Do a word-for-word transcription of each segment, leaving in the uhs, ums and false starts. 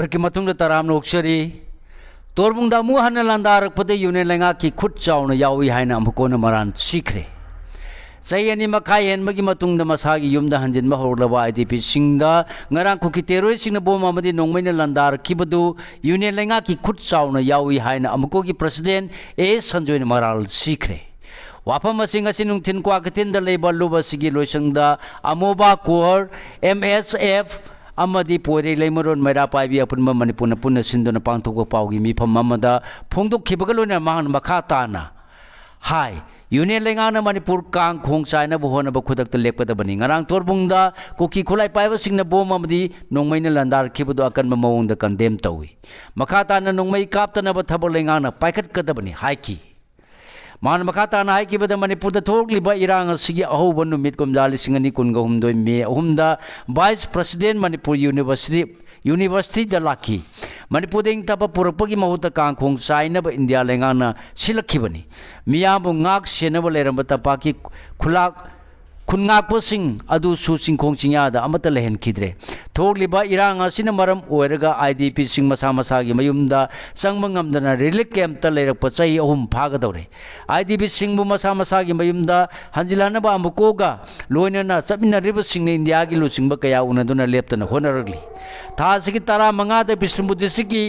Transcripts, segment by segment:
ꯀꯤ ꯃꯇꯨꯡꯗ ꯇꯔꯥꯝꯅ ꯑꯣꯛꯆꯔꯤ꯫ ꯇꯣꯔꯕꯨꯡꯗ ꯑꯃꯨꯛ ꯍꯟꯅ ꯂꯥꯟꯗꯥꯔꯛꯄꯗ ꯌꯨꯅꯤꯌꯟ ꯂꯩꯉꯥꯛꯀꯤ ꯈꯨꯠ ꯆꯥꯎꯅ ꯌꯥꯎꯏ ꯍꯥꯏꯅ ꯑꯃꯨꯛꯀ ꯍꯟꯅ ꯃꯔꯥꯜ ꯁꯤꯈ꯭ꯔꯦ꯫ ꯆꯍꯤ ꯑꯅꯤ ꯃꯈꯥꯏ ꯍꯦꯟꯕꯒꯤ ꯃꯇꯨꯡꯗ ꯃꯁꯥꯒꯤ ꯌꯨꯝꯗ ꯍꯟꯖꯤꯟꯕ ꯍꯧꯔꯛꯂꯕ ꯑꯥꯏ ꯗꯤ ꯄꯤꯁꯤꯡꯗ ꯉꯔꯥꯡ ꯀꯨꯀꯤ ꯇꯦꯔꯣꯔꯤꯁꯁꯤꯡꯅ ꯕꯣꯝ ꯑꯃꯗꯤ ꯅꯣꯡꯃꯩꯅ ꯂꯥꯟꯗꯥꯔꯛꯈꯤꯕꯗꯨ ꯌꯨꯅꯤꯌꯟ ꯂꯩꯉꯥꯛꯀꯤ ꯈꯨꯠ ꯆꯥꯎꯅ ꯌꯥꯎꯏ ꯍꯥꯏꯅ ꯑꯃꯨꯛꯀꯣꯒꯤ ꯄ꯭ꯔꯁꯤꯗꯦꯟ ꯑꯦ ꯑꯦꯁ ꯁꯟꯖꯣꯏꯅ ꯃꯔꯥꯜ ꯁꯤꯈ꯭ꯔꯦ꯫ ꯋꯥꯐꯝ ꯑꯁꯤ ꯉꯁꯤ ꯅꯨꯡꯊꯤꯜ ꯀ꯭ꯋꯥꯀꯩꯊꯦꯜꯗ ꯂꯩꯕ ꯂꯨꯞ ꯑꯁꯤꯒꯤ ꯂꯣꯏꯁꯪꯗ ꯑꯃꯣꯕꯥ ꯀꯣꯍꯔ, ꯑꯦꯝ ꯑꯦꯁ ꯑꯦꯐ, ꯑꯃꯗꯤ ꯄꯣꯏꯔꯩ ꯂꯩꯃꯔꯣꯟ ꯃꯩꯔꯥ ꯄꯥꯏꯕꯤ ꯑꯄꯨꯟꯕ ꯃꯅꯤꯄꯨꯔꯅ ꯄꯨꯟꯅ ꯁꯤꯟꯗꯨꯅ ꯄꯥꯡꯊꯣꯛꯄ ꯄꯥꯎꯒꯤ ꯃꯤꯐꯝ ꯑꯃꯗ ꯐꯣꯡꯗꯣꯛꯈꯤꯕꯒ ꯂꯣꯏꯅꯅ ꯃꯍꯥꯛꯅ ꯃꯈꯥ ꯇꯥꯅ ꯍꯥꯏ, ꯌꯨꯅꯤꯌꯟ ꯂꯩꯉꯥꯛꯅ ꯃꯅꯤꯄꯨꯔ ꯀꯥꯡ ꯈꯣꯡ ꯆꯥꯏꯅꯕ ꯍꯣꯠꯅꯕ ꯈꯨꯗꯛꯇ ꯂꯦꯞꯀꯗꯕꯅꯤ꯫ ꯉꯔꯥꯡ ꯇꯣꯔꯕꯨꯡꯗ ꯀꯨꯀꯤ ꯈꯨꯠꯂꯥꯏ ꯄꯥꯏꯕꯁꯤꯡꯅ ꯕꯣꯝ ꯑꯃꯗꯤ ꯅꯣꯡꯃꯩꯅ ꯂꯥꯟꯗꯥꯔꯛꯈꯤꯕꯗꯨ ꯑꯀꯟꯕ ꯃꯑꯣꯡꯗ ꯀꯟꯗꯦꯝ ꯇꯧꯏ꯫ ꯃꯈꯥ ꯇꯥꯅ ꯅꯣꯡꯃꯩ ꯀꯥꯞꯇꯅꯕ ꯊꯕꯛ ꯂꯩꯉꯥꯛꯅ ꯄꯥꯏꯈꯠꯀꯗꯕꯅꯤ ꯍꯥꯏꯈꯤ꯫ ꯃꯍꯥꯛꯅ ꯃꯈꯥ ꯇꯥꯅ ꯍꯥꯏꯈꯤꯕꯗ, ꯃꯅꯤꯄꯨꯔꯗ ꯊꯣꯛꯂꯤꯕ ꯏꯔꯥꯡ ꯑꯁꯤꯒꯤ ꯑꯍꯧꯕ ꯅꯨꯃꯤꯠ ꯀꯨꯝꯖꯥ ꯂꯤꯁꯤꯡ ꯑꯅꯤ ꯀꯨꯟꯒ ꯍꯨꯝꯗꯣꯏ ꯃꯦ ꯑꯍꯨꯝꯗ ꯚꯥꯏꯁ ꯄ꯭ꯔꯁꯤꯗꯦꯟ ꯃꯅꯤꯄꯨꯔ ꯌꯨꯅꯤꯚꯔꯁꯤꯇꯤ, ꯌꯨꯅꯤꯚꯔꯁꯤꯇꯤꯗ ꯂꯥꯛꯈꯤ꯫ ꯃꯅꯤꯄꯨꯔꯗ ꯏꯪ ꯇꯞꯄ ꯄꯨꯔꯛꯄꯒꯤ ꯃꯍꯨꯠꯇ ꯀꯥꯡ ꯈꯣꯡ ꯆꯥꯏꯅꯕ ꯏꯟꯗꯤꯌꯥ ꯂꯩꯉꯥꯛꯅ ꯁꯤꯜꯂꯛꯈꯤꯕꯅꯤ꯫ ꯃꯤꯌꯥꯝꯕꯨ ꯉꯥꯛ ꯁꯦꯟꯅꯕ ꯂꯩꯔꯝꯕ ꯇꯝꯄꯥꯛꯀꯤ ꯈꯨꯂꯥꯛ, ꯈꯨꯟ ꯉꯥꯛꯄꯁꯤꯡ ꯑꯗꯨꯁꯨ ꯆꯤꯡꯈꯣꯡ ꯆꯤꯡꯌꯥꯗ ꯑꯃꯠꯇ ꯂꯩꯍꯟꯈꯤꯗ꯭ꯔꯦ꯫ ꯊꯣꯛꯂꯤꯕ ꯏꯔꯥꯡ ꯑꯁꯤꯅ ꯃꯔꯝ ꯑꯣꯏꯔꯒ ꯑꯥꯏ ꯗꯤ ꯄꯤꯁꯤꯡ ꯃꯁꯥ ꯃꯁꯥꯒꯤ ꯃꯌꯨꯝꯗ ꯆꯪꯕ ꯉꯝꯗꯅ ꯔꯤꯂꯤꯐ ꯀꯦꯝꯞꯇ ꯂꯩꯔꯛꯄ ꯆꯍꯤ ꯑꯍꯨꯝ ꯐꯥꯒꯗꯧꯔꯦ꯫ ꯑꯥꯏ ꯗꯤ ꯄꯤꯁꯤꯡꯕꯨ ꯃꯁꯥ ꯃꯁꯥꯒꯤ ꯃꯌꯨꯝꯗ ꯍꯟꯖꯤꯜꯍꯟꯅꯕ ꯑꯃꯨꯛꯀꯣꯒ ꯂꯣꯏꯅꯅ ꯆꯠꯃꯤꯟꯅꯔꯤꯕꯁꯤꯡꯅ ꯏꯟꯗꯤꯌꯥꯒꯤ ꯂꯨꯆꯤꯡꯕ ꯀꯌꯥ ꯎꯅꯗꯨꯅ ꯂꯦꯞꯇꯅ ꯍꯣꯠꯅꯔꯛꯂꯤ꯫ ꯊꯥ ꯑꯁꯤꯒꯤ ꯇꯔꯥꯃꯉꯥꯗ ꯕꯤꯁꯅꯨꯄꯨꯔ ꯗꯤꯁꯇ꯭ꯔꯤꯛꯀꯤ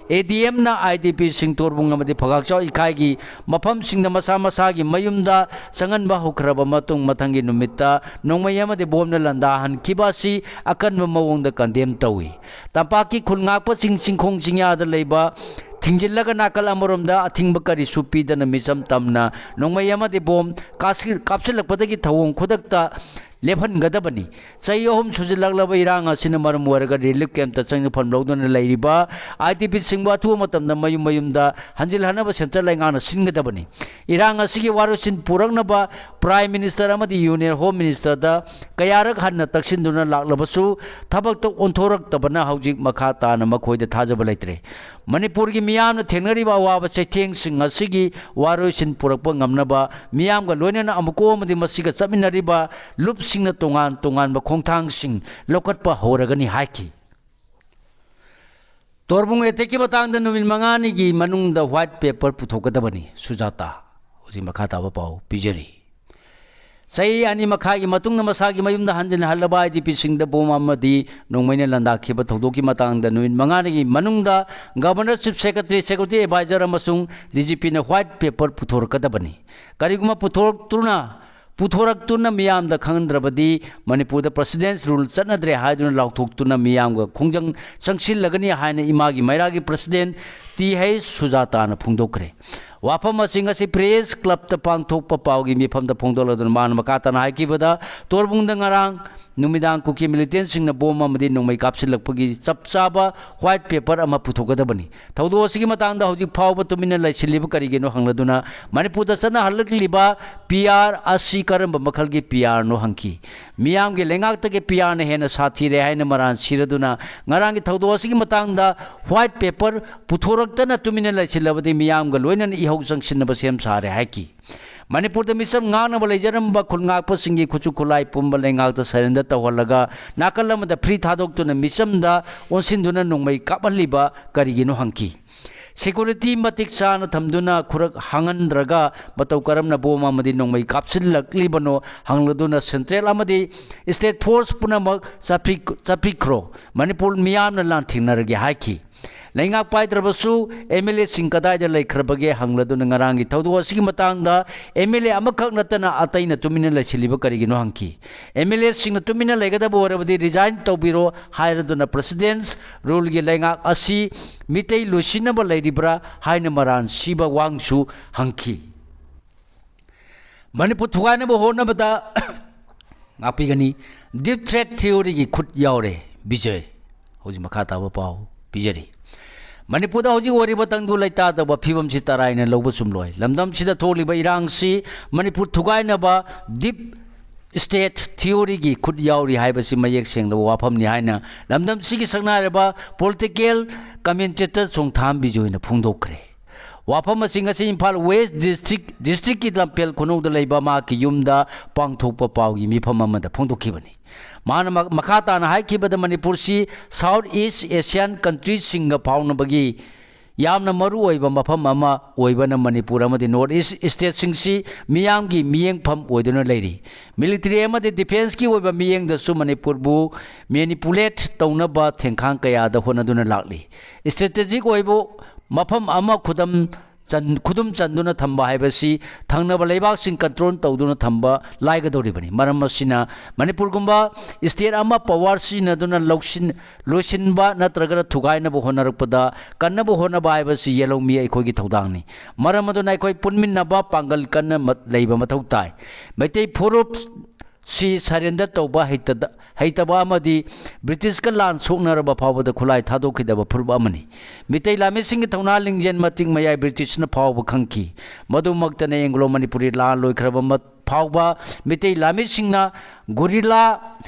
ꯑꯦ ꯗꯤ ꯑꯦꯝꯅ ꯑꯥꯏ ꯗꯤ ꯄꯤꯁꯤꯡ ꯇꯣꯔꯕꯨꯡ ꯑꯃꯗꯤ ꯐꯒꯥꯛꯆꯥꯎ ꯏꯀꯥꯏꯒꯤ ꯃꯐꯝꯁꯤꯡꯗ ꯃꯁꯥ ꯃꯁꯥꯒꯤ ꯃꯌꯨꯝꯗ ꯆꯪꯍꯟꯕ ꯍꯧꯈ꯭ꯔꯕ ꯃꯇꯨꯡ, ꯃꯊꯪꯒꯤ ꯅꯨꯃꯤꯠꯇ ꯅꯣꯡꯃꯩ ꯑꯃꯗꯤ ꯕꯣꯝꯅ ꯂꯥꯟꯗꯥꯍꯟꯈꯤꯕ ꯑꯁꯤ ꯑꯀꯟꯕ ꯃꯑꯣꯡꯗ ꯀꯟꯗꯦꯝ ꯇꯧꯏ꯫ ꯇꯝꯄꯥꯛꯀꯤ ꯈꯨꯟ ꯉꯥꯛꯄꯁꯤꯡ ꯆꯤꯡꯈꯣꯡ ꯆꯤꯡꯌꯥꯗ ꯂꯩꯕ ꯊꯤꯡꯖꯤꯜꯂꯒ ꯅꯥꯀꯜ ꯑꯃꯔꯣꯝꯗ ꯑꯊꯤꯡꯕ ꯀꯔꯤꯁꯨ ꯄꯤꯗꯅ ꯃꯤꯆꯝ ꯇꯝꯅ ꯅꯣꯡꯃꯩ ꯑꯃꯗꯤ ꯕꯣꯝ ꯀꯥꯞꯁꯤ-, ꯀꯥꯞꯁꯤꯜꯂꯛꯄꯗꯒꯤ ꯊꯧꯑꯣꯡ ꯈꯨꯗꯛꯇ ꯂꯦꯞꯍꯟꯒꯗꯕꯅꯤ꯫ ꯆꯍꯤ ꯑꯍꯨꯝ ꯁꯨꯖꯤꯜꯂꯛꯂꯕ ꯏꯔꯥꯡ ꯑꯁꯤꯅ ꯃꯔꯝ ꯑꯣꯏꯔꯒ ꯔꯤꯂꯤꯐ ꯀꯦꯝꯞꯇ ꯆꯪꯐꯝ ꯂꯧꯗꯨꯅ ꯂꯩꯔꯤꯕ ꯑꯥꯏ ꯗꯤ ꯄꯤꯁꯤꯡꯕꯨ ꯑꯊꯨꯕ ꯃꯇꯝꯗ ꯃꯌꯨꯝ ꯃꯌꯨꯝꯗ ꯍꯟꯖꯤꯜꯍꯟꯅꯕ ꯁꯦꯟꯇꯔ ꯂꯩꯉꯥꯛꯅ ꯁꯤꯟꯒꯗꯕꯅꯤ꯫ ꯏꯔꯥꯡ ꯑꯁꯤꯒꯤ ꯋꯥꯔꯣꯏꯁꯤꯟ ꯄꯨꯔꯛꯅꯕ ꯄ꯭ꯔꯥꯏꯝ ꯃꯤꯅꯤꯁꯇꯔ ꯑꯃꯗꯤ ꯌꯨꯅꯤꯌꯟ ꯍꯣꯝ ꯃꯤꯅꯤꯁꯇꯔꯗ ꯀꯌꯥꯔꯛ ꯍꯟꯅ ꯇꯛꯁꯤꯟꯗꯨꯅ ꯂꯥꯛꯂꯕꯁꯨ ꯊꯕꯛꯇ ꯑꯣꯟꯊꯣꯔꯛꯇꯕꯅ ꯍꯧꯖꯤꯛ ꯃꯈꯥ ꯇꯥꯅ ꯃꯈꯣꯏꯗ ꯊꯥꯖꯕ ꯂꯩꯇ꯭ꯔꯦ꯫ ꯃꯅꯤꯄꯨꯔꯒꯤ ꯃꯤꯌꯥꯝꯅ ꯊꯦꯡꯅꯔꯤꯕ ꯑꯋꯥꯕ ꯆꯩꯊꯦꯡꯁꯤꯡ ꯑꯁꯤꯒꯤ ꯋꯥꯔꯣꯏꯁꯤꯟ ꯄꯨꯔꯛꯄ ꯉꯝꯅꯕ ꯃꯤꯌꯥꯝꯒ ꯂꯣꯏꯅꯅ ꯑꯃꯨꯛꯀꯣ ꯑꯃꯗꯤ ꯃꯁꯤꯒ ꯆꯠꯃꯤꯟꯅꯔꯤꯕ ꯂꯨꯞꯁꯤꯡꯅ ꯇꯣꯉꯥꯟ ꯇꯣꯉꯥꯟꯕ ꯈꯣꯡꯊꯥꯡꯁꯤꯡ ꯂꯧꯈꯠꯄ ꯍꯧꯔꯒꯅꯤ ꯍꯥꯏꯈꯤ꯫ ꯇꯣꯔꯕꯨꯡ ꯑꯦꯇꯦꯛꯀꯤ ꯃꯇꯥꯡꯗ ꯅꯨꯃꯤꯠ ꯃꯉꯥꯅꯤꯒꯤ ꯃꯅꯨꯡꯗ ꯋꯥꯏꯠ ꯄꯦꯄꯔ ꯄꯨꯊꯣꯛꯀꯗꯕꯅꯤ, ꯁꯨꯖꯥꯇꯥ꯫ ꯍꯧꯖꯤꯛ ꯃꯈꯥ ꯇꯥꯕ ꯄꯥꯎ ꯄꯤꯖꯔꯤ꯫ ꯆꯍꯤ ꯑꯅꯤ ꯃꯈꯥꯏꯒꯤ ꯃꯇꯨꯡꯗ ꯃꯁꯥꯒꯤ ꯃꯌꯨꯝꯗ ꯍꯟꯖꯤꯟꯍꯜꯂꯕ ꯑꯥꯏ ꯗꯤ ꯄꯤꯁꯤꯡꯗ ꯕꯣꯝ ꯑꯃꯗꯤ ꯅꯣꯡꯃꯩꯅ ꯂꯥꯟꯗꯥꯈꯤꯕ ꯊꯧꯗꯣꯛꯀꯤ ꯃꯇꯥꯡꯗ ꯅꯨꯃꯤꯠ ꯃꯉꯥꯅꯤꯒꯤ ꯃꯅꯨꯡꯗ governor, chief secretary, security adviser ꯑꯃꯁꯨꯡ ꯗꯤ ꯖꯤ ꯄꯤꯅ ꯋꯥꯏꯠ ꯄꯦꯄꯔ ꯄꯨꯊꯣꯔꯛꯀꯗꯕꯅꯤ꯫ ꯀꯔꯤꯒꯨꯝꯕ ꯄꯨꯊꯣꯔꯛꯇꯨꯅ ꯄꯨꯊꯣꯔꯛꯇꯨꯅ ꯃꯤꯌꯥꯝꯗ ꯈꯪꯍꯟꯗ꯭ꯔꯕꯗꯤ ꯃꯅꯤꯄꯨꯔꯗ ꯄ꯭ꯔꯁꯤꯗꯦꯟꯁ ꯔꯨꯜ ꯆꯠꯅꯗ꯭ꯔꯦ ꯍꯥꯏꯗꯨꯅ ꯂꯥꯎꯊꯣꯛꯇꯨꯅ ꯃꯤꯌꯥꯝꯒ ꯈꯣꯡꯖꯪ ꯆꯪꯁꯤꯜꯂꯒꯅꯤ ꯍꯥꯏꯅ ꯏꯃꯥꯒꯤ ꯃꯩꯔꯥꯒꯤ ꯄ꯭ꯔꯁꯤꯗꯦꯟ ꯇꯤ ꯍꯩꯆ ꯁꯨꯖꯥꯇꯥꯅ ꯐꯣꯡꯗꯣꯛꯈ꯭ꯔꯦ꯫ ꯋꯥꯐꯝ ꯑꯁꯤ ꯉꯁꯤ ꯄ꯭ꯔꯦꯁ ꯀ꯭ꯂꯕꯇ ꯄꯥꯡꯊꯣꯛꯄ ꯄꯥꯎꯒꯤ ꯃꯤꯐꯝꯗ ꯐꯣꯡꯗꯣꯛꯂꯗꯨꯅ ꯃꯥꯅ ꯃꯈꯥ ꯇꯥꯅ ꯍꯥꯏꯈꯤꯕꯗ, ꯇꯣꯔꯕꯨꯡꯗ ꯉꯔꯥꯡ ꯅꯨꯃꯤꯗꯥꯡ ꯀꯨꯀꯤ ꯃꯤꯂꯤꯇꯦꯟꯁꯤꯡꯅ ꯕꯣꯝ ꯑꯃꯗꯤ ꯅꯣꯡꯃꯩ ꯀꯥꯞꯁꯤꯜꯂꯛꯄꯒꯤ ꯆꯞ ꯆꯥꯕ ꯋꯥꯏꯠ ꯄꯦꯄꯔ ꯑꯃ ꯄꯨꯊꯣꯛꯀꯗꯕꯅꯤ꯫ ꯊꯧꯗꯣꯛ ꯑꯁꯤꯒꯤ ꯃꯇꯥꯡꯗ ꯍꯧꯖꯤꯛ ꯐꯥꯎꯕ ꯇꯨꯃꯤꯟꯅ ꯂꯩꯁꯤꯜꯂꯤꯕ ꯀꯔꯤꯒꯤꯅꯣ ꯍꯪꯂꯗꯨꯅ, ꯃꯅꯤꯄꯨꯔꯗ ꯆꯠꯅꯍꯜꯂꯛꯂꯤꯕ ꯄꯤ ꯑꯥꯔ ꯑꯁꯤ ꯀꯔꯝꯕ ꯃꯈꯜꯒꯤ ꯄꯤ ꯑꯥꯔꯅꯣ ꯍꯪꯈꯤ꯫ ꯃꯤꯌꯥꯝꯒꯤ ꯂꯩꯉꯥꯛꯇꯒꯤ ꯄꯤ ꯑꯥꯔꯅ ꯍꯦꯟꯅ ꯁꯥꯊꯤꯔꯦ ꯍꯥꯏꯅ ꯃꯔꯥꯜ ꯁꯤꯔꯗꯨꯅ ꯉꯔꯥꯡꯒꯤ ꯊꯧꯗꯣꯛ ꯑꯁꯤꯒꯤ ꯃꯇꯥꯡꯗ ꯋꯥꯏꯠ ꯄꯦꯄꯔ ꯄꯨꯊꯣꯔꯛꯇꯅ ꯇꯨꯃꯤꯟꯅ ꯂꯩꯁꯤꯜꯂꯕꯗꯤ ꯃꯤꯌꯥꯝꯒ ꯂꯣꯏꯅꯅ ꯏꯍꯧ ꯆꯪꯁꯤꯟꯅꯕ ꯁꯦꯝ ꯁꯥꯔꯦ ꯍꯥꯏꯈꯤ꯫ ꯃꯅꯤꯄꯨꯔꯗ ꯃꯤꯆꯝ ꯉꯥꯛꯅꯕ ꯂꯩꯖꯔꯝꯕ ꯈꯨꯟ ꯉꯥꯛꯄꯁꯤꯡꯒꯤ ꯈꯨꯠꯁꯨ ꯈꯨꯠꯂꯥꯏ ꯄꯨꯝꯕ ꯂꯩꯉꯥꯛꯇ ꯁꯔꯦꯟꯗꯔ ꯇꯧꯍꯜꯂꯒ ꯅꯥꯀꯜ ꯑꯃꯗ ꯐ꯭ꯔꯤ ꯊꯥꯗꯣꯛꯇꯨꯅ ꯃꯤꯆꯝꯗ ꯑꯣꯟꯁꯤꯟꯗꯨꯅ ꯅꯣꯡꯃꯩ ꯀꯥꯞꯍꯜꯂꯤꯕ ꯀꯔꯤꯒꯤꯅꯣ ꯍꯪꯈꯤ꯫ ꯁꯦꯀ꯭ꯌꯨꯔꯤꯇꯤ ꯃꯇꯤꯛ ꯆꯥꯅ ꯊꯝꯗꯨꯅ ꯈꯨꯔꯛ ꯍꯥꯡꯍꯟꯗ꯭ꯔꯒ ꯃꯇꯧ ꯀꯔꯝꯅ ꯕꯣꯝ ꯑꯃꯗꯤ ꯅꯣꯡꯃꯩ ꯀꯥꯞꯁꯤꯜꯂꯛꯂꯤꯕꯅꯣ ꯍꯪꯂꯗꯨꯅ ꯁꯦꯟꯇ꯭ꯔꯦꯜ ꯑꯃꯗꯤ ꯁ꯭ꯇꯦꯠ ꯐꯣꯔꯁ ꯄꯨꯝꯅꯃꯛ ꯆꯠꯄꯤ-, ꯆꯠꯄꯤꯈ꯭ꯔꯣ, ꯃꯅꯤꯄꯨꯔ ꯃꯤꯌꯥꯝꯅ ꯂꯥꯟꯊꯦꯡꯅꯔꯒꯦ ꯍꯥꯏꯈꯤ꯫ ꯂꯩꯉꯥꯛ ꯄꯥꯏꯗ꯭ꯔꯕꯁꯨ ꯑꯦꯝ ꯑꯦꯜ ꯑꯦꯁꯤꯡ ꯀꯗꯥꯏꯗ ꯂꯩꯈ꯭ꯔꯕꯒꯦ ꯍꯪꯂꯗꯨꯅ ꯉꯔꯥꯡꯒꯤ ꯊꯧꯗꯣꯛ ꯑꯁꯤꯒꯤ ꯃꯇꯥꯡꯗ ꯑꯦꯝ ꯑꯦꯜ ꯑꯦ ꯑꯃꯈꯛ ꯅꯠꯇꯅ ꯑꯇꯩꯅ ꯇꯨꯃꯤꯟꯅ ꯂꯩꯁꯤꯜꯂꯤꯕ ꯀꯔꯤꯒꯤꯅꯣ ꯍꯪꯈꯤ꯫ ꯑꯦꯝ ꯑꯦꯜ ꯑꯦꯁꯤꯡꯅ ꯇꯨꯃꯤꯟꯅ ꯂꯩꯒꯗꯕ ꯑꯣꯏꯔꯕꯗꯤ ꯔꯤꯖꯥꯏꯟ ꯇꯧꯕꯤꯔꯣ ꯍꯥꯏꯔꯗꯨꯅ ꯄ꯭ꯔꯁꯤꯗꯦꯟꯁ ꯔꯨꯜꯒꯤ ꯂꯩꯉꯥꯛ ꯑꯁꯤ ꯃꯤꯇꯩ ꯂꯣꯏꯁꯤꯟꯅꯕ ꯂꯩꯔꯤꯕ꯭ꯔꯥ ꯍꯥꯏꯅ ꯃꯔꯥꯟ ꯁꯤꯕ ꯋꯥꯍꯪꯁꯨ ꯍꯪꯈꯤ꯫ ꯃꯅꯤꯄꯨꯔ ꯊꯨꯒꯥꯏꯅꯕ ꯍꯣꯠꯅꯕꯗ ꯉꯥꯛꯄꯤꯒꯅꯤ꯫ ꯗꯤꯞ ꯊ꯭ꯔꯦꯠ ꯊꯤꯑꯣꯔꯤꯒꯤ ꯈꯨꯠ ꯌꯥꯎꯔꯦ ꯕꯤꯖꯣꯏ꯫ ꯍꯧꯖꯤꯛ ꯃꯈꯥ ꯇꯥꯕ ꯄꯥꯎ ꯄꯤꯖꯔꯤ꯫ ꯃꯅꯤꯄꯨꯔꯗ ꯍꯧꯖꯤꯛ ꯑꯣꯏꯔꯤꯕ ꯇꯪꯗꯨ ꯂꯩꯇꯥꯗꯕ ꯐꯤꯕꯝꯁꯤ ꯇꯔꯥꯏꯅ ꯂꯧꯕ ꯆꯨꯝꯂꯣꯏ꯫ ꯂꯝꯗꯝꯁꯤꯗ ꯊꯣꯛꯂꯤꯕ ꯏꯔꯥꯡꯁꯤ ꯃꯅꯤꯄꯨꯔ ꯊꯨꯒꯥꯏꯅꯕ ꯗꯤꯞ ꯁ꯭ꯇꯦꯠ ꯊꯤꯑꯣꯔꯤꯒꯤ ꯈꯨꯠ ꯌꯥꯎꯔꯤ ꯍꯥꯏꯕꯁꯤ ꯃꯌꯦꯛ ꯁꯦꯡꯂꯕ ꯋꯥꯐꯝꯅꯤ ꯍꯥꯏꯅ ꯂꯝꯗꯝꯁꯤꯒꯤ ꯁꯛꯅꯥꯏꯔꯕ ꯄꯣꯂꯤꯇꯤꯀꯦꯜ ꯀꯃꯦꯟꯇꯦꯇꯔ ꯆꯣꯡꯊꯥꯝ ꯕꯤꯖꯣꯏꯅ ꯐꯣꯡꯗꯣꯛꯈ꯭ꯔꯦ꯫ ꯋꯥꯐꯝ ꯑꯁꯤ ꯉꯁꯤ ꯏꯝꯐꯥꯜ ꯋꯦꯁ ꯗꯤꯁꯇ꯭ꯔꯤꯛ, ꯗꯤꯁꯇ꯭ꯔꯤꯛꯀꯤ ꯂꯝꯐꯦꯜ ꯈꯨꯅꯧꯗ ꯂꯩꯕ ꯃꯍꯥꯛꯀꯤ ꯌꯨꯝꯗ ꯄꯥꯡꯊꯣꯛꯄ ꯄꯥꯎꯒꯤ ꯃꯤꯐꯝ ꯑꯃꯗ ꯐꯣꯡꯗꯣꯛꯈꯤꯕꯅꯤ꯫ ꯃꯥꯅ ꯃ-, ꯃꯈꯥ ꯇꯥꯅ ꯍꯥꯏꯈꯤꯕꯗ, ꯃꯅꯤꯄꯨꯔꯁꯤ South East Asian countryꯁꯤꯡꯒ ꯐꯥꯎꯅꯕꯒꯤ ꯌꯥꯝꯅ ꯃꯔꯨ ꯑꯣꯏꯕ ꯃꯐꯝ ꯑꯃ ꯑꯣꯏꯕꯅ ꯃꯅꯤꯄꯨꯔ ꯑꯃꯗꯤ North East stateꯁꯤꯡꯁꯤ ꯃꯤꯌꯥꯝꯒꯤ ꯃꯤꯠꯌꯦꯡꯐꯝ ꯑꯣꯏꯗꯨꯅ ꯂꯩꯔꯤ꯫ Military ꯑꯃꯗꯤ defenceꯀꯤ ꯑꯣꯏꯕ ꯃꯤꯠꯌꯦꯡꯗꯁꯨ ꯃꯅꯤꯄꯨꯔꯕꯨ manipulate ꯇꯧꯅꯕ ꯊꯦꯡꯈꯥꯡ ꯀꯌꯥꯗ ꯍꯣꯠꯅꯗꯨꯅ ꯂꯥꯛꯂꯤ꯫ Strategic ꯑꯣꯏꯕ ꯃꯐꯝ ꯑꯃ ꯈꯨꯗꯝ ꯆꯟ-, ꯈꯨꯗꯨꯝ ꯆꯟꯗꯨꯅ ꯊꯝꯕ ꯍꯥꯏꯕꯁꯤ ꯊꯪꯅꯕ ꯂꯩꯕꯥꯛꯁꯤꯡ control ꯇꯧꯗꯨꯅ ꯊꯝꯕ ꯂꯥꯏꯒꯗꯧꯔꯤꯕꯅꯤ꯫ ꯃꯔꯝ ꯑꯁꯤꯅ ꯃꯅꯤꯄꯨꯔꯒꯨꯝꯕ state ꯑꯃ power ꯁꯤꯖꯤꯟꯅꯗꯨꯅ ꯂꯧꯁꯤꯟ-, ꯂꯣꯏꯁꯤꯟꯕ ꯅꯠꯇ꯭ꯔꯒꯅ ꯊꯨꯒꯥꯏꯅꯕ ꯍꯣꯠꯅꯔꯛꯄꯗ ꯀꯟꯅꯕ ꯍꯣꯠꯅꯕ ꯍꯥꯏꯕꯁꯤ ꯌꯦꯜꯍꯧꯃꯤ ꯑꯩꯈꯣꯏꯒꯤ ꯊꯧꯗꯥꯡꯅꯤ꯫ ꯃꯔꯝ ꯑꯗꯨꯅ ꯑꯩꯈꯣꯏ ꯄꯨꯟꯃꯤꯟꯅꯕ ꯄꯥꯡꯒꯜ ꯀꯟꯅ ꯃ-, ꯂꯩꯕ ꯃꯊꯧ ꯇꯥꯏ꯫ ꯃꯩꯇꯩ ꯐꯨꯔꯨꯞ ꯁꯤ surrender ꯇꯧꯕ ꯍꯩꯇꯗ-, ꯍꯩꯇꯕ ꯑꯃꯗꯤ ꯕ꯭ꯔꯤꯇꯤꯁꯀ ꯂꯥꯟ ꯁꯣꯛꯅꯔꯕ ꯐꯥꯎꯕꯗ ꯈꯨꯠꯂꯥꯏ ꯊꯥꯗꯣꯛꯈꯤꯗꯕ ꯐꯨꯔꯨꯞ ꯑꯃꯅꯤ꯫ ꯃꯤꯇꯩ ꯂꯥꯟꯃꯤꯁꯤꯡꯒꯤ ꯊꯧꯅꯥ ꯂꯤꯡꯖꯦꯜ ꯃꯇꯤꯛ ꯃꯌꯥꯏ ꯕ꯭ꯔꯤꯇꯤꯁꯅ ꯐꯥꯎꯕ ꯈꯪꯈꯤ꯫ ꯃꯗꯨꯃꯛꯇꯅ ꯑꯦꯡꯒ꯭ꯂꯣ ꯃꯅꯤꯄꯨꯔꯤ ꯂꯥꯟ ꯂꯣꯏꯈ꯭ꯔꯕ ꯃ-, ꯐꯥꯎꯕ ꯃꯤꯇꯩ ꯂꯥꯟꯃꯤꯁꯤꯡꯅ guerrilla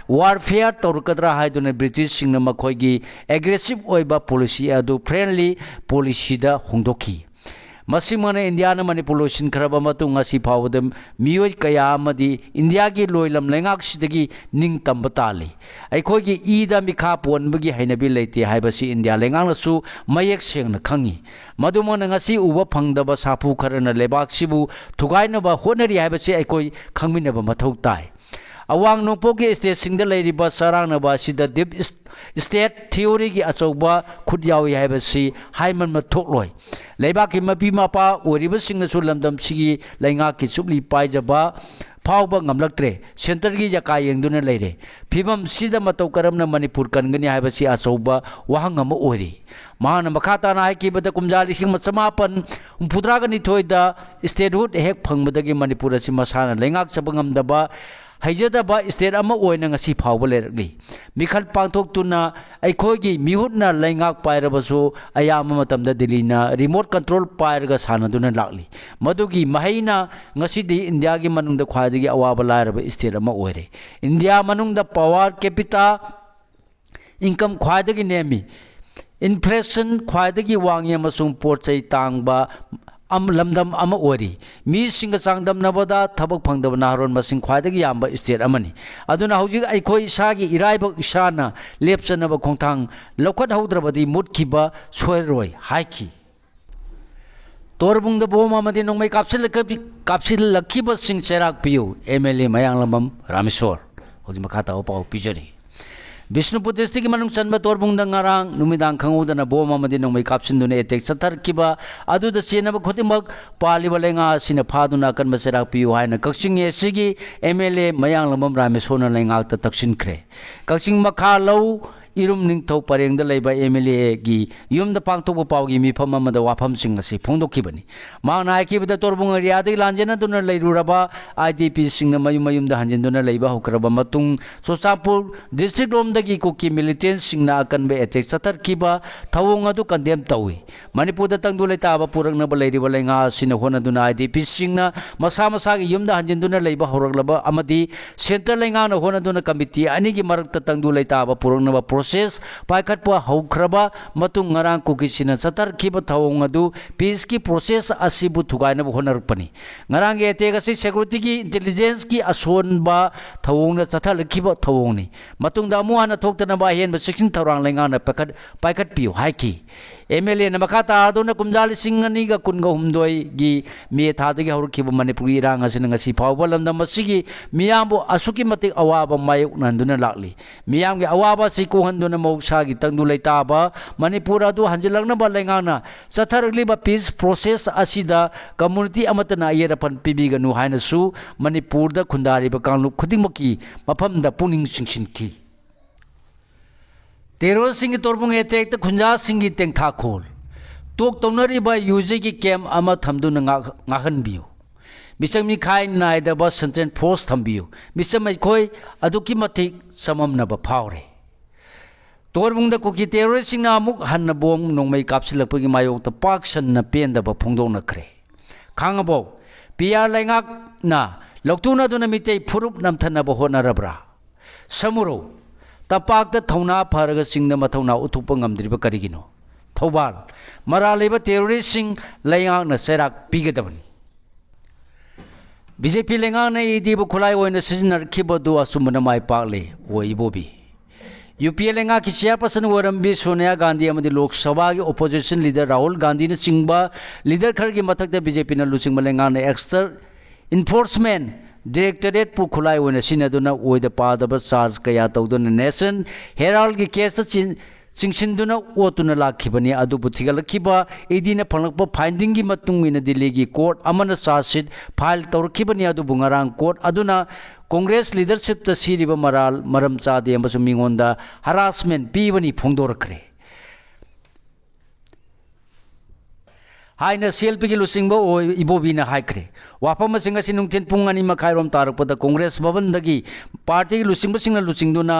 warfare ꯇꯧꯔꯛꯀꯗ꯭ꯔꯥ ꯍꯥꯏꯗꯨꯅ ꯕ꯭ꯔꯤꯇꯤꯁꯁꯤꯡꯅ ꯃꯈꯣꯏꯒꯤ aggressive ꯑꯣꯏꯕ policy ꯑꯗꯨ friendly policyꯗ ꯍꯣꯡꯗꯣꯛꯈꯤ꯫ ꯃꯁꯤꯃꯛꯅ ꯏꯟꯗꯤꯌꯥꯅ ꯃꯅꯤꯄꯨꯔ ꯂꯣꯏꯁꯤꯟꯈ꯭ꯔꯕ ꯃꯇꯨꯡ ꯉꯁꯤ ꯐꯥꯎꯕꯗ ꯃꯤꯑꯣꯏ ꯀꯌꯥ ꯑꯃꯗꯤ ꯏꯟꯗꯤꯌꯥꯒꯤ ꯂꯣꯏꯂꯝ ꯂꯩꯉꯥꯛꯁꯤꯗꯒꯤ ꯅꯤꯡꯇꯝꯕ ꯇꯥꯜꯂꯤ꯫ ꯑꯩꯈꯣꯏꯒꯤ ꯏꯗ ꯃꯤꯈꯥ ꯄꯣꯟꯕꯒꯤ ꯍꯩꯅꯕꯤ ꯂꯩꯇꯦ ꯍꯥꯏꯕꯁꯤ ꯏꯟꯗꯤꯌꯥ ꯂꯩꯉꯥꯛꯅꯁꯨ ꯃꯌꯦꯛ ꯁꯦꯡꯅ ꯈꯪꯉꯤ꯫ ꯃꯗꯨꯃꯛꯅ ꯉꯁꯤ ꯎꯕ ꯐꯪꯗꯕ ꯁꯥꯐꯨ ꯈꯔꯅ ꯂꯩꯕꯥꯛꯁꯤꯕꯨ ꯊꯨꯒꯥꯏꯅꯕ ꯍꯣꯠꯅꯔꯤ ꯍꯥꯏꯕꯁꯤ ꯑꯩꯈꯣꯏ ꯈꯪꯃꯤꯟꯅꯕ ꯃꯊꯧ ꯇꯥꯏ꯫ ꯑꯋꯥꯡ ꯅꯣꯡꯄꯣꯛꯀꯤ stateꯁꯤꯡꯗ ꯂꯩꯔꯤꯕ ꯆꯔꯥꯡꯅꯕ ꯑꯁꯤꯗ deep state theoryꯒꯤ ꯑꯆꯧꯕ ꯈꯨꯠ ꯌꯥꯎꯏ ꯍꯥꯏꯕꯁꯤ ꯍꯥꯏꯃꯟꯕ ꯊꯣꯛꯂꯣꯏ꯫ ꯂꯩꯕꯥꯛꯀꯤ ꯃꯄꯤ ꯃꯄꯥ ꯑꯣꯏꯔꯤꯕꯁꯤꯡꯅꯁꯨ ꯂꯝꯗꯝꯁꯤꯒꯤ ꯂꯩꯉꯥꯛꯀꯤ ꯆꯨꯞꯂꯤ ꯄꯥꯏꯖꯕ ꯐꯥꯎꯕ ꯉꯝꯂꯛꯇ꯭ꯔꯦ꯫ Centreꯒꯤ ꯌꯥꯀꯥ ꯌꯦꯡꯗꯨꯅ ꯂꯩꯔꯦ꯫ ꯐꯤꯕꯝꯁꯤꯗ ꯃꯇꯧ ꯀꯔꯝꯅ ꯃꯅꯤꯄꯨꯔ ꯀꯟꯒꯅꯤ ꯍꯥꯏꯕꯁꯤ ꯑꯆꯧꯕ ꯋꯥꯍꯪ ꯑꯃ ꯑꯣꯏꯔꯤ꯫ ꯃꯍꯥꯛꯅ ꯃꯈꯥ ꯇꯥꯅ ꯍꯥꯏꯈꯤꯕꯗ, ꯀꯨꯝꯖꯥ ꯂꯤꯁꯤꯡ ꯑꯃ ꯆꯃꯥꯄꯟ ꯍꯨꯝꯐꯨꯇꯔꯥꯒ ꯅꯤꯊꯣꯏꯗ statehood ꯍꯦꯛ ꯐꯪꯕꯗꯒꯤ ꯃꯅꯤꯄꯨꯔ ꯑꯁꯤ ꯃꯁꯥꯅ ꯂꯩꯉꯥꯛꯆꯕ ꯉꯝꯗꯕ, ꯍꯩꯖꯗꯕ state ꯑꯃ ꯑꯣꯏꯅ ꯉꯁꯤ ꯐꯥꯎꯕ ꯂꯩꯔꯛꯂꯤ꯫ ꯃꯤꯈꯜ ꯄꯥꯡꯊꯣꯛꯇꯨꯅ ꯑꯩꯈꯣꯏꯒꯤ ꯃꯤꯍꯨꯠꯅ ꯂꯩꯉꯥꯛ ꯄꯥꯏꯔꯕꯁꯨ, ꯑꯌꯥꯝꯕ ꯃꯇꯝꯗ ꯗꯤꯜꯂꯤꯅ remote control ꯄꯥꯏꯔꯒ ꯁꯥꯟꯅꯗꯨꯅ ꯂꯥꯛꯂꯤ꯫ ꯃꯗꯨꯒꯤ ꯃꯍꯩꯅ ꯉꯁꯤꯗꯤ ꯏꯟꯗꯤꯌꯥꯒꯤ ꯃꯅꯨꯡꯗ ꯈ꯭ꯋꯥꯏꯗꯒꯤ ꯑꯋꯥꯕ ꯂꯥꯏꯔꯕ state ꯑꯃ ꯑꯣꯏꯔꯦ꯫ ꯏꯟꯗꯤꯌꯥ ꯃꯅꯨꯡꯗ per capita income ꯈ꯭ꯋꯥꯏꯗꯒꯤ ꯅꯦꯝꯃꯤ꯫ ꯏꯟꯐ꯭ꯂꯦꯁꯟ ꯈ꯭ꯋꯥꯏꯗꯒꯤ ꯋꯥꯡꯉꯤ ꯑꯃꯁꯨꯡ ꯄꯣꯠ ꯆꯩ ꯇꯥꯡꯕ ꯑꯝ-, ꯂꯝꯗꯝ ꯑꯃ ꯑꯣꯏꯔꯤ꯫ ꯃꯤꯁꯤꯡꯒ ꯆꯥꯡꯗꯝꯅꯕꯗ ꯊꯕꯛ ꯐꯪꯗꯕ ꯅꯍꯥꯔꯣꯜ ꯃꯁꯤꯡ ꯈ꯭ꯋꯥꯏꯗꯒꯤ ꯌꯥꯝꯕ ꯁ꯭ꯇꯦꯠ ꯑꯃꯅꯤ꯫ ꯑꯗꯨꯅ ꯍꯧꯖꯤꯛ ꯑꯩꯈꯣꯏ ꯏꯁꯥꯒꯤ ꯏꯔꯥꯏꯕꯛ ꯏꯁꯥꯅ ꯂꯦꯞꯆꯅꯕ ꯈꯣꯡꯊꯥꯡ ꯂꯧꯈꯠꯍꯧꯗ꯭ꯔꯕꯗꯤ ꯃꯨꯠꯈꯤꯕ ꯁꯣꯏꯔꯔꯣꯏ ꯍꯥꯏꯈꯤ꯫ ꯇꯣꯔꯕꯨꯡꯗ ꯕꯣꯝ ꯑꯃꯗꯤ ꯅꯣꯡꯃꯩ ꯀꯥꯞꯁꯤꯜꯂꯛ-, ꯀꯥꯞꯁꯤꯜꯂꯛꯈꯤꯕꯁꯤꯡ ꯆꯩꯔꯥꯛ ꯄꯤꯌꯨ, ꯑꯦꯝ ꯑꯦꯜ ꯑꯦ ꯃꯌꯥꯡꯂꯝꯕꯝ ꯔꯥꯃꯦꯁꯣꯔ꯫ ꯍꯧꯖꯤꯛ ꯃꯈꯥ ꯇꯥꯕ ꯄꯥꯎ ꯄꯤꯖꯔꯤ꯫ ꯕꯤꯁꯅꯨꯄꯨꯔ ꯗꯤꯁꯇ꯭ꯔꯤꯛꯀꯤ ꯃꯅꯨꯡ ꯆꯟꯕ ꯇꯣꯔꯕꯨꯡꯗ ꯉꯔꯥꯡ ꯅꯨꯃꯤꯗꯥꯡ ꯈꯪꯍꯧꯗꯅ ꯕꯣꯝ ꯑꯃꯗꯤ ꯅꯣꯡꯃꯩ ꯀꯥꯞꯁꯤꯟꯗꯨꯅ ꯑꯦꯇꯦꯛ ꯆꯠꯊꯔꯛꯈꯤꯕ ꯑꯗꯨꯗ ꯆꯦꯟꯅꯕ ꯈꯨꯗꯤꯡꯃꯛ ꯄꯥꯜꯂꯤꯕ ꯂꯩꯉꯥꯛ ꯑꯁꯤꯅ ꯐꯥꯗꯨꯅ ꯑꯀꯟꯕ ꯆꯩꯔꯥꯛ ꯄꯤꯌꯨ ꯍꯥꯏꯅ ꯀꯛꯆꯤꯡ ꯑꯦ ꯁꯤꯒꯤ ꯑꯦꯝ ꯑꯦꯜ ꯑꯦ ꯃꯌꯥꯡꯂꯝꯕꯝ ꯔꯥꯃꯦꯁꯣꯔꯅ ꯂꯩꯉꯥꯛꯇ ꯇꯛꯁꯤꯟꯈ꯭ꯔꯦ꯫ ꯀꯛꯆꯤꯡ ꯃꯈꯥ ꯂꯧ ꯏꯔꯨꯝ ꯅꯤꯡꯊꯧ ꯄꯔꯦꯡꯗ ꯂꯩꯕ ꯑꯦꯝ ꯑꯦꯜ ꯑꯦꯒꯤ ꯌꯨꯝꯗ ꯄꯥꯡꯊꯣꯛꯄ ꯄꯥꯎꯒꯤ ꯃꯤꯐꯝ ꯑꯃꯗ ꯋꯥꯐꯝꯁꯤꯡ ꯑꯁꯤ ꯐꯣꯡꯗꯣꯛꯈꯤꯕꯅꯤ꯫ ꯃꯍꯥꯛꯅ ꯍꯥꯏꯈꯤꯕꯗ, ꯇꯣꯔꯕꯨꯡ ꯑꯦꯔꯤꯌꯥꯗꯒꯤ ꯂꯥꯟꯖꯦꯟꯅꯗꯨꯅ ꯂꯩꯔꯨꯔꯕ ꯑꯥꯏ ꯗꯤ ꯄꯤꯁꯤꯡꯅ ꯃꯌꯨꯝ ꯃꯌꯨꯝꯗ ꯍꯟꯖꯤꯟꯗꯨꯅ ꯂꯩꯕ ꯍꯧꯈ꯭ꯔꯕ ꯃꯇꯨꯡ, ꯆꯨꯔꯆꯥꯟꯄꯨꯔ ꯗꯤꯁꯇ꯭ꯔꯤꯛ ꯂꯣꯝꯗꯒꯤ ꯀꯨꯀꯤ ꯃꯤꯂꯤꯇꯦꯟꯁꯤꯡꯅ ꯑꯀꯟꯕ ꯑꯦꯇꯦꯛ ꯆꯠꯊꯔꯛꯈꯤꯕ ꯊꯧꯑꯣꯡ ꯑꯗꯨ ꯀꯟꯗꯦꯝ ꯇꯧꯏ꯫ ꯃꯅꯤꯄꯨꯔꯗ ꯇꯪꯗꯨ ꯂꯩꯇꯥꯕ ꯄꯨꯔꯛꯅꯕ ꯂꯩꯔꯤꯕ ꯂꯩꯉꯥꯛ ꯑꯁꯤꯅ ꯍꯣꯠꯅꯗꯨꯅ ꯑꯥꯏ ꯗꯤ ꯄꯤꯁꯤꯡꯅ ꯃꯁꯥ ꯃꯁꯥꯒꯤ ꯌꯨꯝꯗ ꯍꯟꯖꯤꯟꯗꯨꯅ ꯂꯩꯕ ꯍꯧꯔꯛꯂꯕ ꯑꯃꯗꯤ ꯁꯦꯟꯇꯔ ꯂꯩꯉꯥꯛꯅ ꯍꯣꯠꯅꯗꯨꯅ ꯀꯃꯤꯇꯤ ꯑꯅꯤꯒꯤ ꯃꯔꯛꯇ ꯇꯪꯗꯨ ꯂꯩꯇꯥꯕ ꯄꯨꯔꯛꯅꯕ ꯄ꯭ꯔꯣꯁꯦꯁ ꯄꯥꯏꯈꯠꯄ ꯍꯧꯈ꯭ꯔꯕ ꯃꯇꯨꯡ, ꯉꯔꯥꯡ ꯀꯨꯀꯤꯁꯤꯡꯅ ꯆꯠꯊꯔꯛꯈꯤꯕ ꯊꯧꯑꯣꯡ ꯑꯗꯨ ꯄꯤꯁꯀꯤ ꯄ꯭ꯔꯣꯁꯦꯁ ꯑꯁꯤꯕꯨ ꯊꯨꯒꯥꯏꯅꯕ ꯍꯣꯠꯅꯔꯛꯄꯅꯤ꯫ ꯉꯔꯥꯡꯒꯤ ꯑꯦꯇꯦꯛ ꯑꯁꯤ ꯁꯦꯀ꯭ꯌꯨꯔꯤꯇꯤꯒꯤ ꯏꯟꯇꯦꯂꯤꯖꯦꯟꯁꯀꯤ ꯑꯁꯣꯟꯕ ꯊꯧꯑꯣꯡꯅ ꯆꯠꯊꯔꯛꯈꯤꯕ ꯊꯧꯑꯣꯡꯅꯤ꯫ ꯃꯇꯨꯡꯗ ꯑꯃꯨꯛ ꯍꯟꯅ ꯊꯣꯛꯇꯅꯕ ꯑꯍꯦꯟꯕ ꯆꯦꯛꯁꯤꯟ ꯊꯧꯔꯥꯡ ꯂꯩꯉꯥꯛꯅ ꯄꯥꯏꯈꯠ-, ꯄꯥꯏꯈꯠꯄꯤꯌꯨ ꯍꯥꯏꯈꯤ꯫ ꯑꯦꯝ ꯑꯦꯜ ꯑꯦꯅ ꯃꯈꯥ ꯇꯥꯔꯗꯨꯅ ꯀꯨꯝꯖꯥ ꯂꯤꯁꯤꯡ ꯑꯅꯤꯒ ꯀꯨꯟꯒ ꯍꯨꯝꯗꯣꯏꯒꯤ ꯃꯦ ꯊꯥꯗꯒꯤ ꯍꯧꯔꯛꯈꯤꯕ ꯃꯅꯤꯄꯨꯔꯒꯤ ꯏꯔꯥꯡ ꯑꯁꯤꯅ ꯉꯁꯤ ꯐꯥꯎꯕ ꯂꯝꯗꯝ ꯑꯁꯤꯒꯤ ꯃꯤꯌꯥꯝꯕꯨ ꯑꯁꯨꯛꯀꯤ ꯃꯇꯤꯛ ꯑꯋꯥꯕ ꯃꯥꯌꯣꯛꯅꯍꯟꯗꯨꯅ ꯂꯥꯛꯂꯤ꯫ ꯃꯤꯌꯥꯝꯒꯤ ꯑꯋꯥꯕ ꯑꯁꯤ ꯀꯣꯛꯍꯟꯗꯨꯅ ꯃꯍꯧꯁꯥꯒꯤ ꯇꯪꯗꯨ ꯂꯩꯇꯥꯕ ꯃꯅꯤꯄꯨꯔ ꯑꯗꯨ ꯍꯟꯖꯤꯜꯂꯛꯅꯕ ꯂꯩꯉꯥꯛꯅ ꯆꯠꯊꯔꯛꯂꯤꯕ ꯄꯤꯁ ꯄ꯭ꯔꯣꯁꯦꯁ ꯑꯁꯤꯗ ꯀꯝꯃꯨꯅꯤꯇꯤ ꯑꯃꯠꯇꯅ ꯑꯌꯦꯠ ꯑꯄꯟ ꯄꯤꯕꯤꯒꯅꯨ ꯍꯥꯏꯅꯁꯨ ꯃꯅꯤꯄꯨꯔꯗ ꯈꯨꯟꯗꯥꯔꯤꯕ ꯀꯥꯡꯂꯨꯞ ꯈꯨꯗꯤꯡꯃꯛꯀꯤ ꯃꯐꯝꯗ ꯄꯨꯛꯅꯤꯡ ꯆꯤꯡꯁꯤꯟꯈꯤ꯫ ꯇꯦꯔꯣꯔꯁꯤꯡꯒꯤ ꯇꯣꯔꯕꯨꯡ ꯑꯦꯇꯦꯛꯇ ꯈꯨꯟꯖꯥꯁꯤꯡꯒꯤ ꯇꯦꯡꯊꯥꯈꯣꯜ꯫ ꯇꯣꯛ ꯇꯧꯅꯔꯤꯕ ꯌꯨ ꯖꯦꯒꯤ ꯀꯦꯝ ꯑꯃ ꯊꯝꯗꯨꯅ ꯉꯥꯛ-, ꯉꯥꯛꯍꯟꯕꯤꯌꯨ꯫ ꯃꯤꯆꯪ ꯃꯤꯈꯥꯏ ꯅꯥꯏꯗꯕ ꯁꯦꯟꯇ꯭ꯔꯦꯜ ꯐꯣꯔꯁ ꯊꯝꯕꯤꯌꯨ꯫ ꯃꯤꯆꯝ ꯑꯩꯈꯣꯏ ꯑꯗꯨꯛꯀꯤ ꯃꯇꯤꯛ ꯆꯃꯝꯅꯕ ꯐꯥꯎꯔꯦ꯫ ꯇꯣꯔꯕꯨꯡꯗ ꯀꯨꯀꯤ ꯇꯦꯔꯣꯔꯤꯁꯁꯤꯡꯅ ꯑꯃꯨꯛ ꯍꯟꯅ ꯕꯣꯝ ꯅꯣꯡꯃꯩ ꯀꯥꯞꯁꯤꯜꯂꯛꯄꯒꯤ ꯃꯥꯌꯣꯛꯇ ꯄꯥꯛ ꯁꯟꯅ ꯄꯦꯟꯗꯕ ꯐꯣꯡꯗꯣꯛꯅꯈ꯭ꯔꯦ꯫ ꯈꯥꯡꯉꯕꯣꯛ ꯄꯤ ꯑꯥꯔ ꯂꯩꯉꯥꯛꯅ ꯂꯧꯇꯨꯅꯗꯨꯅ ꯃꯤꯇꯩ ꯐꯨꯔꯨꯞ ꯅꯝꯊꯅꯕ ꯍꯣꯠꯅꯔꯕ꯭ꯔꯥ? ꯁꯃꯨꯔꯧ ꯇꯝꯄꯥꯛꯇ ꯊꯧꯅꯥ ꯐꯔꯒ ꯆꯤꯡꯗ ꯃꯊꯧꯅꯥ ꯎꯠꯊꯣꯛꯄ ꯉꯝꯗ꯭ꯔꯤꯕ ꯀꯔꯤꯒꯤꯅꯣ? ꯊꯧꯕꯥꯜ, ꯃꯔꯥꯜ ꯂꯩꯕ terroristꯁꯤꯡ ꯂꯩꯉꯥꯛꯅ ꯆꯩꯔꯥꯛ ꯄꯤꯒꯗꯕꯅꯤ꯫ ꯕꯤ ꯖꯦ ꯄꯤ ꯂꯩꯉꯥꯛꯅ ꯏ ꯗꯤꯕꯨ ꯈꯨꯠꯂꯥꯏ ꯑꯣꯏꯅ ꯁꯤꯖꯤꯟꯅꯔꯛꯈꯤꯕꯗꯨ ꯑꯆꯨꯝꯕꯅ ꯃꯥꯏ ꯄꯥꯛꯂꯦ, ꯑꯣꯏ ꯏꯕꯣꯕꯤ꯫ ꯌꯨ ꯄꯤ ꯑꯦ ꯂꯩꯉꯥꯛꯀꯤ chairperson ꯑꯣꯏꯔꯝꯕꯤ ꯁꯣꯅꯤꯌꯥ ꯒꯥꯟꯙꯤ ꯑꯃꯗꯤ ꯂꯣꯛ ꯁꯚꯥꯒꯤ opposition leader ꯔꯥꯍꯨꯜ ꯒꯥꯟꯙꯤꯅꯆꯤꯡꯕ leader ꯈꯔꯒꯤ ꯃꯊꯛꯇ ꯕꯤ ꯖꯦ ꯄꯤꯅ ꯂꯨꯆꯤꯡꯕ ꯂꯩꯉꯥꯛꯅ extra enforcement directorateꯄꯨ ꯈꯨꯠꯂꯥꯏ ꯑꯣꯏꯅ ꯁꯤꯖꯤꯟꯅꯗꯨꯅ ꯑꯣꯏꯗ ꯄꯥꯗꯕ charge ꯀꯌꯥ ꯇꯧꯗꯨꯅ Nation Heraldꯒꯤ caseꯇ ꯆꯤꯡ-, ꯆꯤꯡꯁꯤꯟꯗꯨꯅ ꯑꯣꯠꯇꯨꯅ ꯂꯥꯛꯈꯤꯕꯅꯤ꯫ ꯑꯗꯨꯕꯨ ꯊꯤꯒꯠꯂꯛꯈꯤꯕ ꯏ ꯗꯤꯅ ꯐꯪꯂꯛꯄ findingꯒꯤ ꯃꯇꯨꯡ ꯏꯟꯅ ꯗꯤꯜꯂꯤꯒꯤ court ꯑꯃꯅ charge sheet file ꯇꯧꯔꯛꯈꯤꯕꯅꯤ꯫ ꯑꯗꯨꯕꯨ ꯉꯔꯥꯡ court ꯑꯗꯨꯅ Congress leadershipꯇ ꯁꯤꯔꯤꯕ ꯃꯔꯥꯜ ꯃꯔꯝ ꯆꯥꯗꯦ ꯑꯃꯁꯨꯡ ꯃꯤꯉꯣꯟꯗ harassment ꯄꯤꯕꯅꯤ ꯐꯣꯡꯗꯣꯔꯛꯈ꯭ꯔꯦ ꯍꯥꯏꯅ ꯁꯤ ꯑꯦꯜ ꯄꯤꯒꯤ ꯂꯨꯆꯤꯡꯕ ꯑꯣꯏ-, ꯏꯕꯣꯕꯤꯅ ꯍꯥꯏꯈ꯭ꯔꯦ꯫ ꯋꯥꯐꯝ ꯑꯁꯤ ꯉꯁꯤ ꯅꯨꯡꯊꯤꯜ ꯄꯨꯡ ꯑꯅꯤ ꯃꯈꯥꯏꯔꯣꯝ ꯇꯥꯔꯛꯄꯗ Congress ꯚꯕꯟꯗꯒꯤ partyꯒꯤ ꯂꯨꯆꯤꯡꯕꯁꯤꯡꯅ ꯂꯨꯆꯤꯡꯗꯨꯅ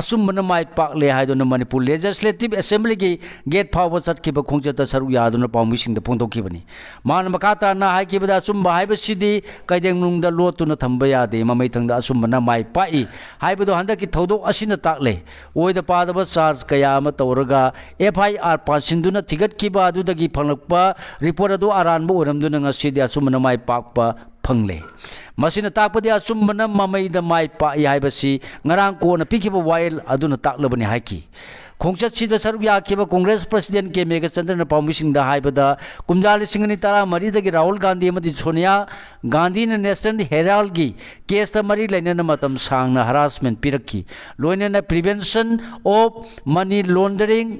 ꯑꯆꯨꯝꯕꯅ ꯃꯥꯏ ꯄꯥꯛꯂꯦ ꯍꯥꯏꯗꯨꯅ ꯃꯅꯤꯄꯨꯔ Legislative Assemblyꯒꯤ gate ꯐꯥꯎꯕ ꯆꯠꯈꯤꯕ ꯈꯣꯡꯆꯠꯇ ꯁꯔꯨꯛ ꯌꯥꯗꯨꯅ ꯄꯥꯎꯃꯤꯁꯤꯡꯗ ꯐꯣꯡꯗꯣꯛꯈꯤꯕꯅꯤ꯫ ꯃꯥꯅ ꯃꯈꯥ ꯇꯥꯅ ꯍꯥꯏꯈꯤꯕꯗ, ꯑꯆꯨꯝꯕ ꯍꯥꯏꯕꯁꯤꯗꯤ ꯀꯩꯗꯧꯅꯨꯡꯗ ꯂꯣꯠꯇꯨꯅ ꯊꯝꯕ ꯌꯥꯗꯦ, ꯃꯃꯩꯊꯪꯗ ꯑꯆꯨꯝꯕꯅ ꯃꯥꯏ ꯄꯥꯛꯏ ꯍꯥꯏꯕꯗꯨ ꯍꯟꯗꯛꯀꯤ ꯊꯧꯗꯣꯛ ꯑꯁꯤꯅ ꯇꯥꯛꯂꯦ꯫ ꯑꯣꯏꯗ ꯄꯥꯗꯕ charge ꯀꯌꯥ ꯑꯃ ꯇꯧꯔꯒ F I R ꯄꯥꯟꯁꯤꯟꯗꯨꯅ ꯊꯤꯒꯠꯈꯤꯕ ꯑꯗꯨꯗꯒꯤ ꯐꯪꯂꯛꯄ report ꯑꯗꯨ ꯑꯔꯥꯟꯕ ꯑꯣꯏꯔꯝꯗꯨꯅ ꯉꯁꯤꯗꯤ ꯑꯆꯨꯝꯕꯅ ꯃꯥꯏ ꯄꯥꯛꯄ ꯐꯪꯂꯦ꯫ ꯃꯁꯤꯅ ꯇꯥꯛꯄꯗꯤ ꯑꯆꯨꯝꯕꯅ ꯃꯃꯩꯗ ꯃꯥꯏ ꯄꯥꯛꯏ ꯍꯥꯏꯕꯁꯤ ꯉꯔꯥꯡ ꯀꯣꯟꯅ ꯄꯤꯈꯤꯕ ꯋꯥꯌꯦꯜ ꯑꯗꯨꯅ ꯇꯥꯛꯂꯕꯅꯤ ꯍꯥꯏꯈꯤ꯫ ꯈꯣꯡꯆꯠꯁꯤꯗ ꯁꯔꯨꯛ ꯌꯥꯈꯤꯕ Congress President ꯀꯦ ꯃꯦꯘꯆꯟꯗ꯭ꯔꯅ ꯄꯥꯎꯃꯤꯁꯤꯡꯗ ꯍꯥꯏꯕꯗ, ꯀꯨꯝꯖꯥ ꯂꯤꯁꯤꯡ ꯑꯅꯤ ꯇꯔꯥꯃꯔꯤꯗꯒꯤ ꯔꯥꯍꯨꯜ ꯒꯥꯟꯙꯤ ꯑꯃꯗꯤ ꯁꯣꯅꯤꯌꯥ ꯒꯥꯟꯙꯤꯅ Nation Heraldꯒꯤ caseꯇ ꯃꯔꯤ ꯂꯩꯅꯅ ꯃꯇꯝ ꯁꯥꯡꯅ harassment ꯄꯤꯔꯛꯈꯤ꯫ ꯂꯣꯏꯅꯅ Prevention of Money Laundering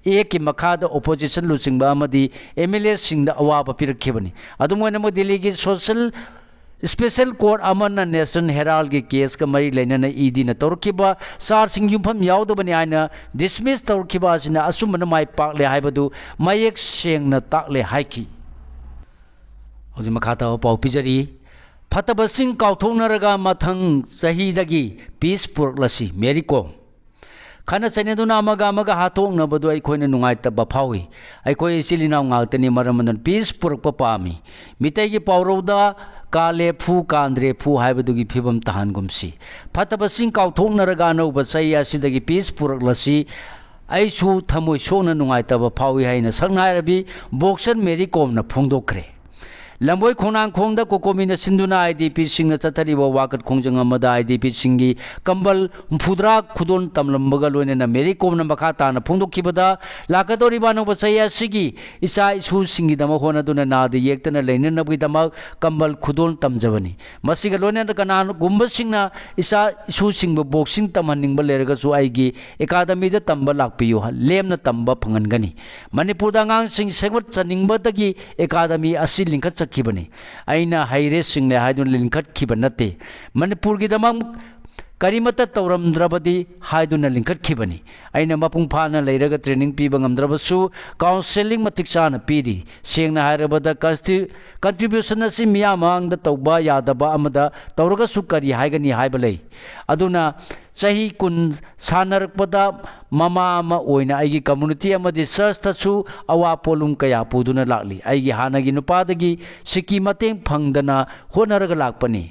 Actꯀꯤ ꯃꯈꯥꯗ opposition ꯂꯨꯆꯤꯡꯕ ꯑꯃꯗꯤ M L Aꯁꯤꯡꯗ ꯑꯋꯥꯕ ꯄꯤꯔꯛꯈꯤꯕꯅꯤ꯫ ꯑꯗꯨꯝ ꯑꯣꯏꯅꯃꯛ, ꯗꯤꯜꯂꯤꯒꯤ social special court ꯑꯃꯅ Nation Heraldꯒꯤ caseꯀ ꯃꯔꯤ ꯂꯩꯅꯅ E Dꯅ ꯇꯧꯔꯛꯈꯤꯕ chargeꯁꯤꯡ ꯌꯨꯝꯐꯝ ꯌꯥꯎꯗꯕꯅꯤ ꯍꯥꯏꯅ dismiss ꯇꯧꯔꯛꯈꯤꯕ ꯑꯁꯤꯅ ꯑꯆꯨꯝꯕꯅ ꯃꯥꯏ ꯄꯥꯛꯂꯦ ꯍꯥꯏꯕꯗꯨ ꯃꯌꯦꯛ ꯁꯦꯡꯅ ꯇꯥꯛꯂꯦ ꯍꯥꯏꯈꯤ꯫ ꯍꯧꯖꯤꯛ ꯃꯈꯥ ꯇꯥꯕ ꯄꯥꯎ ꯄꯤꯖꯔꯤ꯫ ꯐꯠꯇꯕꯁꯤꯡ ꯀꯥꯎꯊꯣꯛꯅꯔꯒ ꯃꯊꯪ ꯆꯍꯤꯗꯒꯤ peace ꯄꯨꯔꯛꯂꯁꯤ, ꯃꯦꯔꯤ ꯀꯣꯝ꯫ ꯈꯠꯅ ꯆꯩꯅꯗꯨꯅ ꯑꯃꯒ ꯑꯃꯒ ꯍꯥꯠꯇꯣꯛꯅꯕꯗꯨ ꯑꯩꯈꯣꯏꯅ ꯅꯨꯡꯉꯥꯏꯇꯕ ꯐꯥꯎꯏ꯫ ꯑꯩꯈꯣꯏ ꯏꯆꯤꯜ ꯏꯅꯥꯎ ꯉꯥꯛꯇꯅꯤ, ꯃꯔꯝ ꯑꯗꯨꯅ peace ꯄꯨꯔꯛꯄ ꯄꯥꯝꯃꯤ꯫ ꯃꯤꯇꯩꯒꯤ ꯄꯥꯎꯔꯧꯗ "ꯀꯥꯂꯦ ꯐꯨ, ꯀꯥꯟꯗ꯭ꯔꯦ ꯐꯨ" ꯍꯥꯏꯕꯗꯨꯒꯤ ꯐꯤꯕꯝ ꯇꯥꯍꯟꯒꯨꯝꯁꯤ꯫ ꯐꯠꯇꯕꯁꯤꯡ ꯀꯥꯎꯊꯣꯛꯅꯔꯒ ꯑꯅꯧꯕ ꯆꯍꯤ ꯑꯁꯤꯗꯒꯤ peace ꯄꯨꯔꯛꯂꯁꯤ꯫ ꯑꯩꯁꯨ ꯊꯃꯣꯏ ꯁꯣꯛꯅ ꯅꯨꯡꯉꯥꯏꯇꯕ ꯐꯥꯎꯏ ꯍꯥꯏꯅ ꯁꯛꯅꯥꯏꯔꯕꯤ boxer ꯃꯦꯔꯤ ꯀꯣꯝꯅ ꯐꯣꯡꯗꯣꯛꯈ꯭ꯔꯦ꯫ ꯂꯝꯕꯣꯏ ꯈꯣꯡꯅꯥꯡꯈꯣꯡꯗ COCOMIꯅ ꯁꯤꯟꯗꯨꯅ IDPꯁꯤꯡꯅ ꯆꯠꯊꯔꯤꯕ ꯋꯥꯀꯠ ꯈꯣꯡꯖꯪ ꯑꯃꯗ IDPꯁꯤꯡꯒꯤ ꯀꯝꯕꯜ ꯍꯨꯝꯐꯨꯇꯔꯥ ꯈꯨꯗꯣꯜ ꯇꯝꯂꯝꯕꯒ ꯂꯣꯏꯅꯅ ꯃꯦꯔꯤ ꯀꯣꯝꯅ ꯃꯈꯥ ꯇꯥꯅ ꯐꯣꯡꯗꯣꯛꯈꯤꯕꯗ, ꯂꯥꯛꯀꯗꯧꯔꯤꯕ ꯑꯅꯧꯕ ꯆꯍꯤ ꯑꯁꯤꯒꯤ ꯏꯆꯥ ꯏꯁꯨꯁꯤꯡꯒꯤꯗꯃꯛ ꯍꯣꯠꯅꯗꯨꯅ ꯅꯥꯗ ꯌꯦꯛꯇꯅ ꯂꯩꯅꯅꯕꯒꯤꯗꯃꯛ ꯀꯝꯕꯜ ꯈꯨꯗꯣꯜ ꯇꯝꯖꯕꯅꯤ꯫ ꯃꯁꯤꯒ ꯂꯣꯏꯅꯅ ꯀꯅꯥꯒꯨꯝꯕꯁꯤꯡꯅ ꯏꯆꯥ ꯏꯁꯨꯁꯤꯡꯕꯨ boxing ꯇꯝꯍꯟꯅꯤꯡꯕ ꯂꯩꯔꯒꯁꯨ ꯑꯩꯒꯤ academyꯗ ꯇꯝꯕ ꯂꯥꯛꯄꯤꯌꯨ, ꯂꯦꯝꯅ ꯇꯝꯕ ꯐꯪꯍꯟꯒꯅꯤ꯫ ꯃꯅꯤꯄꯨꯔꯗ ꯑꯉꯥꯡꯁꯤꯡ ꯁꯦꯝꯒꯠꯆꯅꯤꯡꯕꯗꯒꯤ academy ꯑꯁꯤ ꯂꯤꯡꯈꯠꯆꯈꯤꯕꯅꯤ꯫ ꯑꯩꯅ ꯍꯩꯔꯦ ꯁꯤꯡꯂꯦ ꯍꯥꯏꯗꯨꯅ ꯂꯤꯡꯈꯠꯈꯤꯕ ꯅꯠꯇꯦ꯫ ꯃꯅꯤꯄꯨꯔꯒꯤꯗꯃꯛ ꯀꯔꯤꯃꯠꯇ ꯇꯧꯔꯝꯗ꯭ꯔꯕꯗꯤ ꯍꯥꯏꯗꯨꯅ ꯂꯤꯡꯈꯠꯈꯤꯕꯅꯤ꯫ ꯑꯩꯅ ꯃꯄꯨꯡ ꯐꯥꯅ ꯂꯩꯔꯒ training ꯄꯤꯕ ꯉꯝꯗ꯭ꯔꯕꯁꯨ, counselling ꯃꯇꯤꯛ ꯆꯥꯅ ꯄꯤꯔꯤ꯫ ꯁꯦꯡꯅ ꯍꯥꯏꯔꯕꯗ, consti-, contribution ꯑꯁꯤ ꯃꯤꯌꯥꯝ ꯃꯥꯡꯗ ꯇꯧꯕ ꯌꯥꯗꯕ ꯑꯃꯗ ꯇꯧꯔꯒꯁꯨ ꯀꯔꯤ ꯍꯥꯏꯒꯅꯤ ꯍꯥꯏꯕ ꯂꯩ꯫ ꯑꯗꯨꯅ ꯆꯍꯤ ꯀꯨꯟ ꯁꯥꯟꯅꯔꯛꯄꯗ ꯃꯃꯥ ꯑꯃ ꯑꯣꯏꯅ ꯑꯩꯒꯤ community ꯑꯃꯗꯤ churchꯇꯁꯨ ꯑꯋꯥ ꯄꯣꯠꯂꯨꯝ ꯀꯌꯥ ꯄꯨꯗꯨꯅ ꯂꯥꯛꯂꯤ꯫ ꯑꯩꯒꯤ ꯍꯥꯟꯅꯒꯤ ꯅꯨꯄꯥꯗꯒꯤ ꯁꯤꯀꯤ ꯃꯇꯦꯡ ꯐꯪꯗꯅ ꯍꯣꯠꯅꯔꯒ ꯂꯥꯛꯄꯅꯤ꯫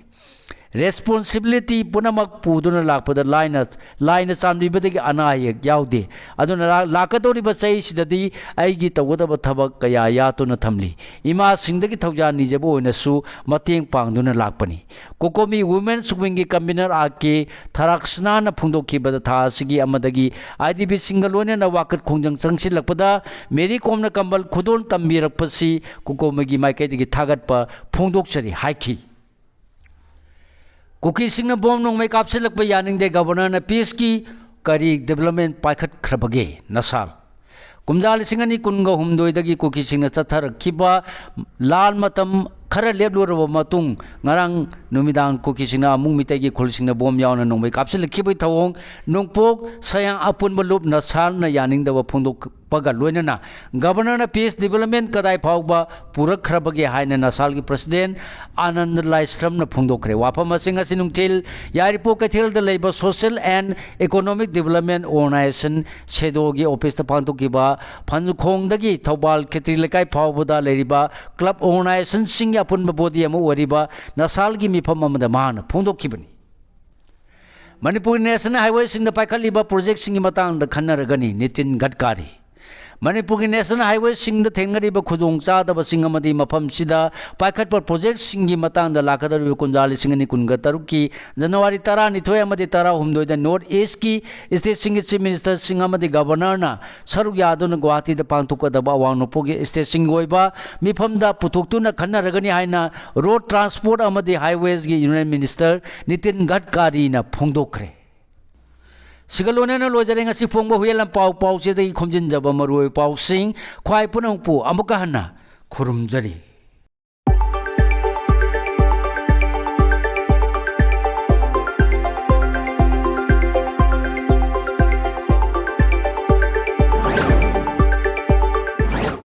Responsibility ꯄꯨꯝꯅꯃꯛ ꯄꯨꯗꯨꯅ ꯂꯥꯛꯄꯗ ꯂꯥꯏꯅ, ꯂꯥꯏꯅ ꯆꯥꯟꯕꯤꯕꯗꯒꯤ ꯑꯅꯥ ꯑꯌꯦꯛ ꯌꯥꯎꯗꯦ꯫ ꯑꯗꯨꯅ ꯂꯥ-, ꯂꯥꯛꯀꯗꯧꯔꯤꯕ ꯆꯍꯤꯁꯤꯗꯗꯤ ꯑꯩꯒꯤ ꯇꯧꯒꯗꯕ ꯊꯕꯛ ꯀꯌꯥ ꯌꯥꯠꯇꯨꯅ ꯊꯝꯂꯤ꯫ ꯏꯃꯥꯁꯤꯡꯗꯒꯤ ꯊꯧꯖꯥꯜ ꯅꯤꯖꯕ ꯑꯣꯏꯅꯁꯨ ꯃꯇꯦꯡ ꯄꯥꯡꯗꯨꯅ ꯂꯥꯛꯄꯅꯤ꯫ COCOMI Women's Wingꯒꯤ convener R K ꯊꯔꯥꯛꯁꯅꯥꯅ ꯐꯣꯡꯗꯣꯛꯈꯤꯕꯗ, ꯊꯥ ꯑꯁꯤꯒꯤ ꯑꯃꯗꯒꯤ IDPꯁꯤꯡꯒ ꯂꯣꯏꯅꯅ ꯋꯥꯀꯠ ꯈꯣꯡꯖꯪ ꯆꯪꯁꯤꯜꯂꯛꯄꯗ ꯃꯦꯔꯤ ꯀꯣꯝꯅ ꯀꯝꯕꯜ ꯈꯨꯗꯣꯜ ꯇꯝꯕꯤꯔꯛꯄꯁꯤ COCOMIꯒꯤ ꯃꯥꯏꯀꯩꯗꯒꯤ ꯊꯥꯒꯠꯄ ꯐꯣꯡꯗꯣꯛꯆꯔꯤ ꯍꯥꯏꯈꯤ꯫ ꯀꯨꯀꯤꯁꯤꯡꯅ ꯕꯣꯝ ꯅꯣꯡꯃꯩ ꯀꯥꯞꯁꯤꯜꯂꯛꯄ ꯌꯥꯅꯤꯡꯗꯦ, ꯒꯕꯔꯅꯔꯅ peaceꯀꯤ ꯀꯔꯤ development ꯄꯥꯏꯈꯠꯈ꯭ꯔꯕꯒꯦ? ꯅꯁꯥꯜ꯫ ꯀꯨꯝꯖꯥ ꯂꯤꯁꯤꯡ ꯑꯅꯤ ꯀꯨꯟꯒ ꯍꯨꯝꯗꯣꯏꯗꯒꯤ ꯀꯨꯀꯤꯁꯤꯡꯅ ꯆꯠꯊꯔꯛꯈꯤꯕ ꯂꯥꯟ ꯃꯇꯝ ꯈꯔ ꯂꯦꯞꯂꯨꯔꯕ ꯃꯇꯨꯡ, ꯉꯔꯥꯡ ꯅꯨꯃꯤꯗꯥꯡ ꯀꯨꯀꯤꯁꯤꯡꯅ ꯑꯃꯨꯛ ꯃꯤꯇꯩꯒꯤ ꯈꯨꯜꯁꯤꯡꯅ ꯕꯣꯝ ꯌꯥꯎꯅ ꯅꯣꯡꯃꯩ ꯀꯥꯞꯁꯤꯜꯂꯛꯈꯤꯕꯒꯤ ꯊꯧꯑꯣꯡ ꯅꯣꯡꯄꯣꯛ ꯁꯌꯥꯡ ꯑꯄꯨꯟꯕ ꯂꯨꯞ ꯅꯁꯥꯜꯅ ꯌꯥꯅꯤꯡꯗꯕ ꯐꯣꯡꯗꯣꯛ-, ꯄꯒ ꯂꯣꯏꯅꯅ ꯒꯕꯔꯅꯔꯅ ꯄꯦꯁ ꯗꯤꯕꯦꯂꯞꯃꯦꯟ ꯀꯗꯥꯏ ꯐꯥꯎꯕ ꯄꯨꯔꯛꯈ꯭ꯔꯕꯒꯦ ꯍꯥꯏꯅ ꯅꯁꯥꯜꯒꯤ ꯄ꯭ꯔꯁꯤꯗꯦꯟ ꯑꯥꯅꯟꯗ ꯂꯥꯏꯁ꯭ꯔꯝꯅ ꯐꯣꯡꯗꯣꯛꯈ꯭ꯔꯦ꯫ ꯋꯥꯐꯝ ꯑꯁꯤ ꯉꯁꯤ ꯅꯨꯡꯊꯤꯜ ꯌꯥꯏꯔꯤꯄꯣꯛ ꯀꯩꯊꯦꯜꯗ ꯂꯩꯕ Social and Economic Development Organization, ꯁꯦꯗꯣꯒꯤ ꯑꯣꯐꯤꯁꯇ ꯄꯥꯡꯊꯣꯛꯈꯤꯕ ꯐꯟꯈꯣꯡꯗꯒꯤ ꯊꯧꯕꯥꯜ ꯈꯦꯇ꯭ꯔꯤ ꯂꯩꯀꯥꯏ ꯐꯥꯎꯕꯗ ꯂꯩꯔꯤꯕ ꯀ꯭ꯂꯕ ꯑꯣꯔꯒꯅꯥꯏꯖꯦꯁꯟꯁꯤꯡꯒꯤ ꯑꯄꯨꯟꯕ ꯕꯣꯗꯤ ꯑꯃ ꯑꯣꯏꯔꯤꯕ ꯅꯁꯥꯜꯒꯤ ꯃꯤꯐꯝ ꯑꯃꯗ ꯃꯍꯥꯛꯅ ꯐꯣꯡꯗꯣꯛꯈꯤꯕꯅꯤ꯫ ꯃꯅꯤꯄꯨꯔꯒꯤ ꯅꯦꯁꯅꯦꯜ ꯍꯥꯏꯋꯦꯁꯤꯡꯗ ꯄꯥꯏꯈꯠꯂꯤꯕ ꯄ꯭ꯔꯣꯖꯦꯛꯁꯤꯡꯒꯤ ꯃꯇꯥꯡꯗ ꯈꯟꯅꯔꯒꯅꯤ, ꯅꯤꯇꯤꯟ ꯒꯗꯀꯥꯔꯤ꯫ ꯃꯅꯤꯄꯨꯔꯒꯤ ꯅꯦꯁꯅꯦꯜ ꯍꯥꯏꯋꯦꯁꯤꯡꯗ ꯊꯦꯡꯅꯔꯤꯕ ꯈꯨꯗꯣꯡꯆꯥꯗꯕꯁꯤꯡ ꯑꯃꯗꯤ ꯃꯐꯝꯁꯤꯗ ꯄꯥꯏꯈꯠꯄ ꯄ꯭ꯔꯣꯖꯦꯛꯁꯤꯡꯒꯤ ꯃꯇꯥꯡꯗ ꯂꯥꯛꯀꯗꯧꯔꯤꯕ ꯀꯨꯝꯖꯥ ꯂꯤꯁꯤꯡ ꯑꯅꯤ ꯀꯨꯟꯒ ꯇꯔꯨꯛꯀꯤ ꯖꯅꯋꯥꯔꯤ ꯇꯔꯥꯅꯤꯊꯣꯏ ꯑꯃꯗꯤ ꯇꯔꯥꯍꯨꯝꯗꯣꯏꯗ ꯅꯣꯔꯠ ꯏꯁꯀꯤ ꯁ꯭ꯇꯦꯠꯁꯤꯡꯒꯤ ꯆꯤꯐ ꯃꯤꯅꯤꯁꯇꯔꯁꯤꯡ ꯑꯃꯗꯤ ꯒꯕꯔꯅꯔꯅ ꯁꯔꯨꯛ ꯌꯥꯗꯨꯅ ꯒꯨꯋꯥꯍꯥꯇꯤꯗ ꯄꯥꯡꯊꯣꯛꯀꯗꯕ ꯑꯋꯥꯡ ꯅꯣꯡꯄꯣꯛꯀꯤ ꯁ꯭ꯇꯦꯠꯁꯤꯡꯒꯤ ꯑꯣꯏꯕ ꯃꯤꯐꯝꯗ ꯄꯨꯊꯣꯛꯇꯨꯅ ꯈꯟꯅꯔꯒꯅꯤ ꯍꯥꯏꯅ ꯔꯣꯗ ꯇ꯭ꯔꯥꯟꯁꯄꯣꯔꯠ ꯑꯃꯗꯤ ꯍꯥꯏꯋꯦꯁꯀꯤ ꯌꯨꯅꯤꯌꯟ ꯃꯤꯅꯤꯁꯇꯔ ꯅꯤꯇꯤꯟ ꯒꯗꯀꯥꯔꯤꯅ ꯐꯣꯡꯗꯣꯛꯈ꯭ꯔꯦ꯫ ꯁꯤꯒ ꯂꯣꯏꯅꯅ ꯂꯣꯏꯖꯔꯦ ꯉꯁꯤ ꯐꯣꯡꯕ ꯍꯨꯏꯌꯦꯟ ꯂꯝꯄꯥꯎ ꯄꯥꯎꯆꯦꯗꯒꯤ ꯈꯣꯝꯖꯤꯟꯖꯕ ꯃꯔꯨꯑꯣꯏꯕ ꯄꯥꯎꯁꯤꯡ꯫ ꯈ꯭ꯋꯥꯏ ꯄꯨꯝꯅꯃꯛꯄꯨ ꯑꯃꯨꯛꯀ ꯍꯟꯅ ꯈꯨꯔꯨꯝꯖꯔꯤ꯫